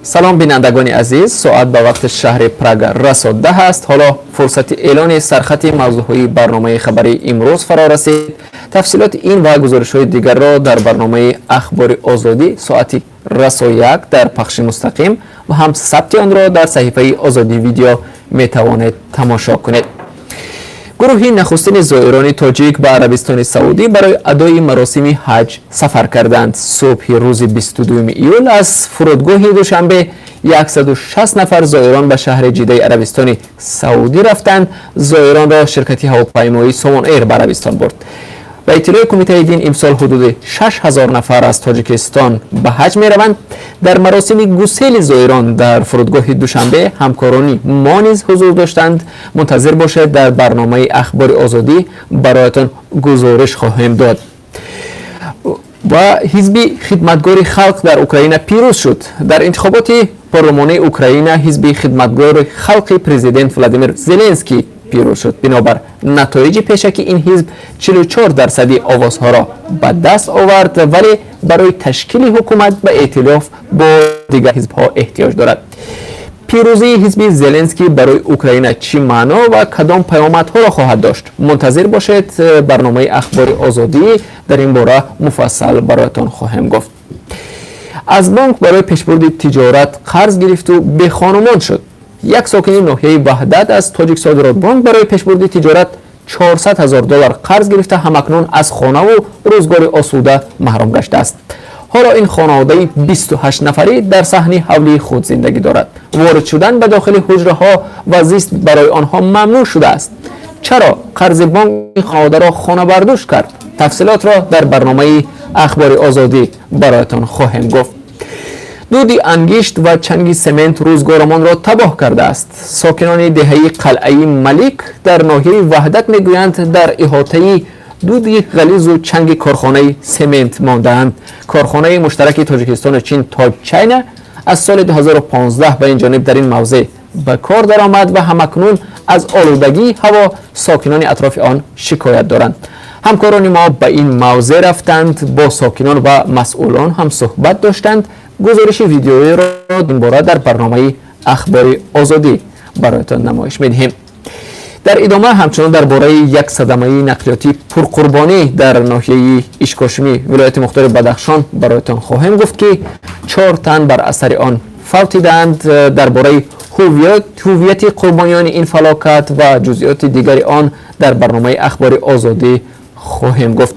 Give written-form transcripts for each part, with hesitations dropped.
Салом, бинандагони азиз. Соат ба вақти шаҳри Прага расо 10 аст. Ҳоло фурсати эълони сархати мавзӯъҳои барномаи хабарии имрӯз фаро расид. Тафсилоти ин ва гузоришҳои дигарро дар барномаи Ахбори Озодӣ соати расо 1 дар пахши мустақим ва ҳам сабти онро дар саҳифаи Озодӣ Видео метавонед тамошо кунед. Гурӯҳи нахустини зоирони тоҷик ба Арабистони Саудӣ барои адои маросими ҳаҷ сафар карданд. Субҳи рӯзи 22 июл аз фурудгоҳи Душанбе 160 нафар зоирон ба шаҳри Ҷидаи Арабистони Саудӣ рафтанд. Зоиронро ширкати ҳавопаймоии Сомон Эйр ба Арабистон бурд. Ба иттилои Кумитаи дин, имсол ҳудуди 6000 нафар аз Тоҷикистон ба ҳаҷ мераванд. Дар маросими гусели зоирон дар фурудгоҳи Душанбе ҳамкорони мо низ ҳузур доштанд. Мунтазир бошед, дар барномаи Ахбори Озодӣ бароятон гузориш хоҳем дод. Ва Ҳизби Хидматгори Халқ дар Украина пирӯз шуд. Дар интихоботи парлумонии Украина Ҳизби Хидматгори Халқи президент Владимир Зеленский пирӯз шуд. Бинобар натоиҷи пешакӣ, ин ҳизб 44 дарсади овозҳоро ба даст овард, вале барои ташкили ҳукумат ба эътилоф бо дигар ҳизбҳо эҳтиёҷ дорад. Пирӯзии ҳизби Зеленский барои Украина чӣ маъно ва кадом паёмадҳоро хоҳад дошт? Мунтазир бошед, барномаи Ахбори Озодӣ дар ин бора муфассал бароятон хоҳем гуфт. Аз бонк барои пешбурди тиҷорат қарз гирифту бехонумон шуд. Як сокини ноҳияи Ваҳдат аз Тоҷиксодиротбонк барои пешбурди тиҷорат 400 ҳазор доллар қарз гирифта, ҳамакнун аз хонаву рӯзгори осуда маҳрум гаштааст. Ҳоло ин хонаводаи 28 нафарӣ дар саҳни ҳавлии худ зиндагӣ дорад. Ворид шудан ба дохили ҳуҷраҳо ва зист барои онҳо мамнӯъ шудааст. Чаро қарзи бонк ин хонаводаро хонабардӯш кард? Тафсилотро дар барномаи Ахбори Озодӣ бароятон хоҳем гуфт. Дуди ангишт ва чанги семент рӯзгоромонро табоҳ кардааст. Сокинони деҳаи Қалъаи Малик дар ноҳияи Ваҳдат мегӯянд, дар иҳотаи дуди ғализу чанги корхонаи семент мондаанд. Корхонаи муштараки Тоҷикистону Чин Тоҷ Чайна аз соли 2015 ба ин ҷониб дар ин мавзеъ ба кор даромад ва ҳамакнун аз олудагии ҳаво сокинони атрофи он шикоят доранд. Ҳамкорони мо ба ин мавзеъ рафтанд, бо сокинон ва масъулон ҳам суҳбат доштанд. Гузориши видеоиро ин бора дар барномаи Ахбори Озодӣ бароятон намоиш медиҳем. Дар идома ҳамчунон дар бораи як садамаи нақлиётии пурқурбонӣ дар ноҳияи Ишкошимӣ, вилояти мухтори Бадахшон бароятон хоҳем гуфт, ки чор тан бар асари он фавтидаанд. Дар бораи ҳуввияти қурбониёни ин фалокат ва ҷузъиёти дигари он дар барномаи Ахбори Озодӣ хоҳем гуфт.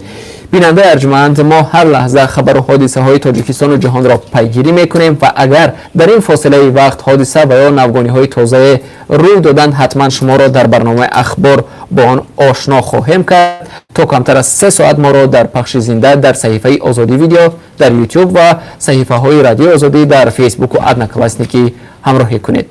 Бинандаи арҷманд, мо ҳар лаҳза хабару ҳодисаҳои Тоҷикистону ҷаҳонро пайгирӣ мекунем ва агар дар ин фосилаи вақт ҳодиса ва ё навгониҳои тозае рӯй доданд, ҳатман шуморо дар барномаи Ахбор бо он ошно хоҳем кард. То камтар аз 3 соат моро дар пахши зинда дар саҳифаи Озодӣ Видео дар Ютуб ва саҳифаҳои Радиои Озодӣ дар Фейсбуку Одноклассники ҳамроҳӣ кунед.